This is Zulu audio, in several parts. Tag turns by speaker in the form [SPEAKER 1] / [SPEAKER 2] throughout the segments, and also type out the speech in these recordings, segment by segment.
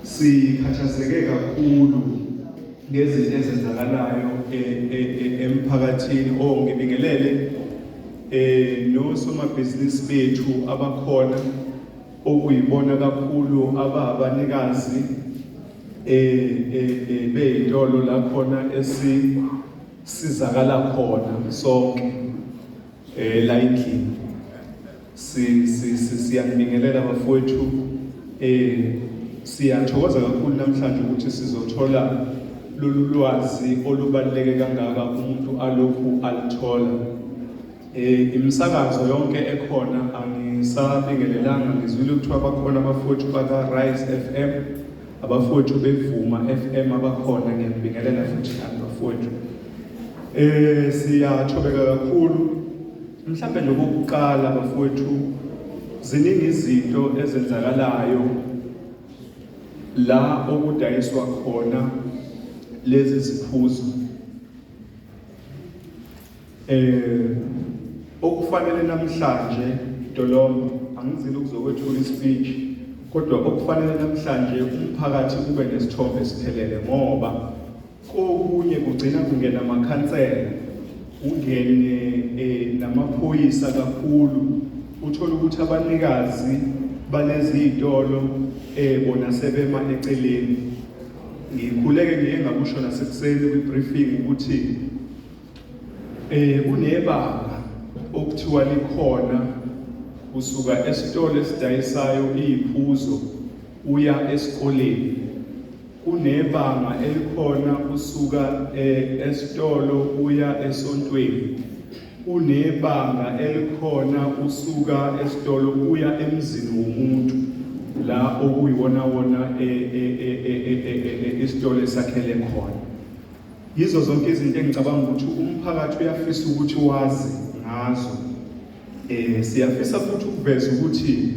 [SPEAKER 1] Sikhathazeke kakhulu ngezinto ezenzakalayo emphakathini. Oh, ngibingelele nosomabhizinisi bethu abakhona, okuyibona kakhulu ababanikazi beyitolo la khona esisizakala khona sonke la endlini. Si si siyanibingelela bafowethu. Siyathokoza kakhulu namhlanje ukuthi sizothola lolu lwazi olubaluleke kangaka umuntu alokhu alithola. Imisakazo yonke ekhona angisabingelelanga, ngizwile kuthiwa bakhona abafowethu baka Rise FM, abafowethu bevuma FM abakhona, ngiyabingelela futhi nani bafowethu. Siyathobeka kakhulu. Mhlambe nje okokuqala bafowethu, ziningi izinto ezenzakalayo la okudayiswa khona lezi ziphuzo. Okufanele namhlanje Dolombo, angizile ukuzokwethula ispeech, kodwa okufanele namhlanje umphakathi ube nesithombe esiphelele, ngoba kokunye kugcina kungena amakhansela, ungene namaphoyisa kakhulu, uthola ukuthi abanikazi balezi zitolo bona sebema eceleni. Ngikhuleke ngiye ngakusho nasekuseni kwi-briefing ukuthi kunebanga okuthiwa likhona kusuka esitolo esidayisayo iy'phuzo uya esikoleni, kunebanga elikhona kusuka esitolo uya esontweni, kunebanga elikhona usuka esitolo uya emzini womuntu la okuyiwona wona isitolo esakhele khona. Yizo zonke izinto engicabanga ukuthi umphakathi uyafisa ukuthi wazi ngazo. Siyafisa futhi ukuveza ukuthi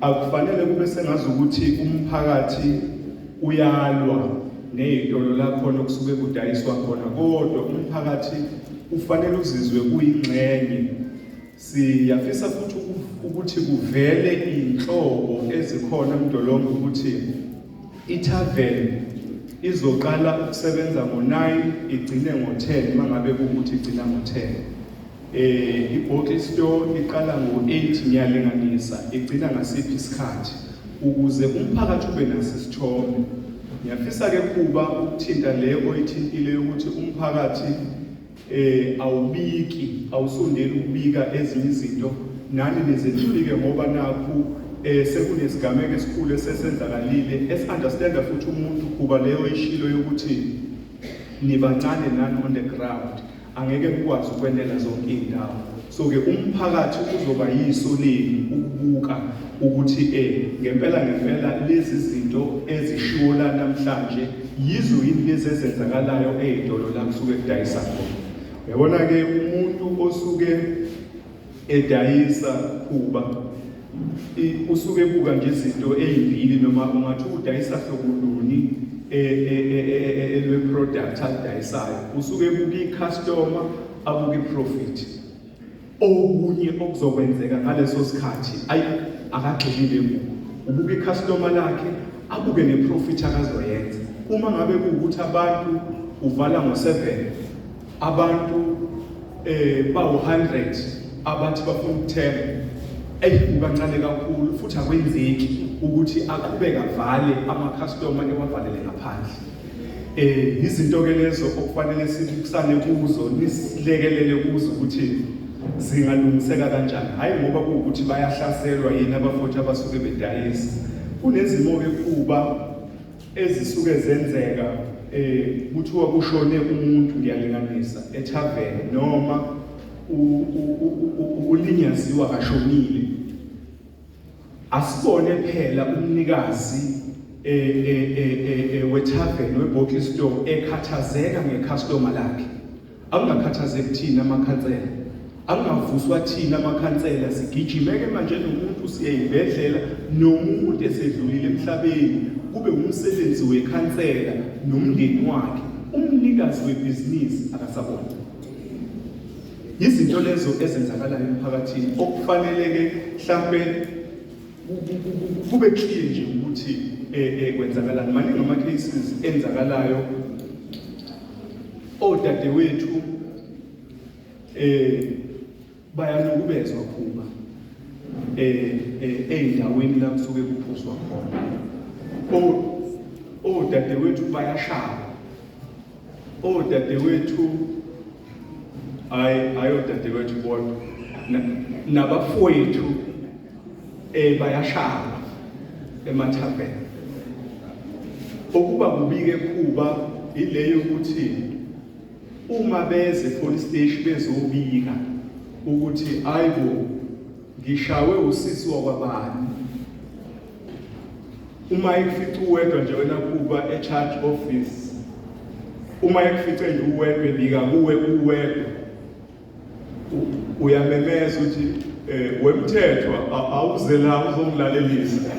[SPEAKER 1] akufanele kube sengazi ukuthi umphakathi uyalwa nezitolo la khona okusuke kudayiswa khona, kodwa umphakathi ufanele uzizwe kuyingxenye. Siyafisa futhi ukuthi kuvele inhlobo ezikhona Mdolongo ukuthi ithaveni izoqala ukusebenza ngo-9 igcine ngo-10, mangabe kuwukuthi igcina ngo-10. I-bottle store iqala ngo-8, ngiyalinganisa, igcina ngasiphi isikhathi, ukuze umphakathi ube naso isithombe. Ngiyafisa-ke kuba ukuthinta le oyithintile yokuthi umphakathi awubiki, awusondeli ukubika ezinye izinto, nani nize nifike ngoba nakhu sekunesigameko esikhulu esesenzakalile esi-understanda futhi umuntu kuba leyo ishilo yokuthi nibancane nani on the ground, angeke kukwazi ukwenela zonke iy'ndawo. So-ke umphakathi uzoba yiso lenu ukubuka ukuthi ngempela ngempela lezi zinto ezishiwo la namhlanje yizo yini lezi ezenzakalayo ey'tolo la kusuke kudayisa khona. Uyabona-ke umuntu osuke edayisa khuba usuke ebuka nje izinto ey'mbili, noma ungathi udayisa hlobo luni lwe-product alidayisayo, usuke ebuka i-customer, abuka i-profit. Okunye okuzokwenzeka ngaleso sikhathi ayi akagxilile kuko, ubuka i-customer lakhe, abuke ne-profit akazoyenza. Uma ngabe kuwukuthi abantu uvala ngo-7, abantu bawu-100 abathi bafuna ukuthenga, eyi kukancane kakhulu futhi akwenzeki ukuthi aqhubeke avale ama-customer ewavalele ngaphandle. Izinto ke lezo okufanele sibukisane kuzo, nisilekelele kuzo ukuthi zingalungiseka kanjani, hhayi ngoba kuwukuthi bayahlaselwa yini abafowethu abasuke bedayisa. Kunezimo-ke kuba ezisuke zenzeka, kuthiwa kushone umuntu, ngiyalinganisa, ethaveni, noma ulinyaziwa kashonile. Asibone phela umnikazi wethaveni, webottle store ekhathazeka ngecustomer lakhe. Akungakhathazeki thina amakhansela, akungavuswa thina amakhansela sigijimeke manje nomuntu siye ey'bhedlela nomuntu esedlulile emhlabeni, kube umsebenzi wekhansela nomndeni wakhe, umnikazi webhizinisi akasabona. Izinto lezo ezenzakalayo emphakathini okufanele-ke mhlampe kube clear nje ukuthi kwenzakalani. Maningi ama cases enzakalayo, odadewethu bayanukubezwa Khuba ey'ndaweni la kusuke kuphuzwa khona. Odadewethu bayashawa, odadewethu, hayi hayi, odadewethu bodwa, nabafowethu bayashawa emathaveni. Okuba kubike Khuba ileyo ukuthi uma beze police station bezobika ukuthi ayibo, ngishawe usisi wakwabani, uma ekufica uwedwa nje wena Khuba e-charge office, uma ekufice nje uwedwa ebika kuwe uwedwa, uyamemeza uthi wemthethwa, awuze la uzongilalelisa.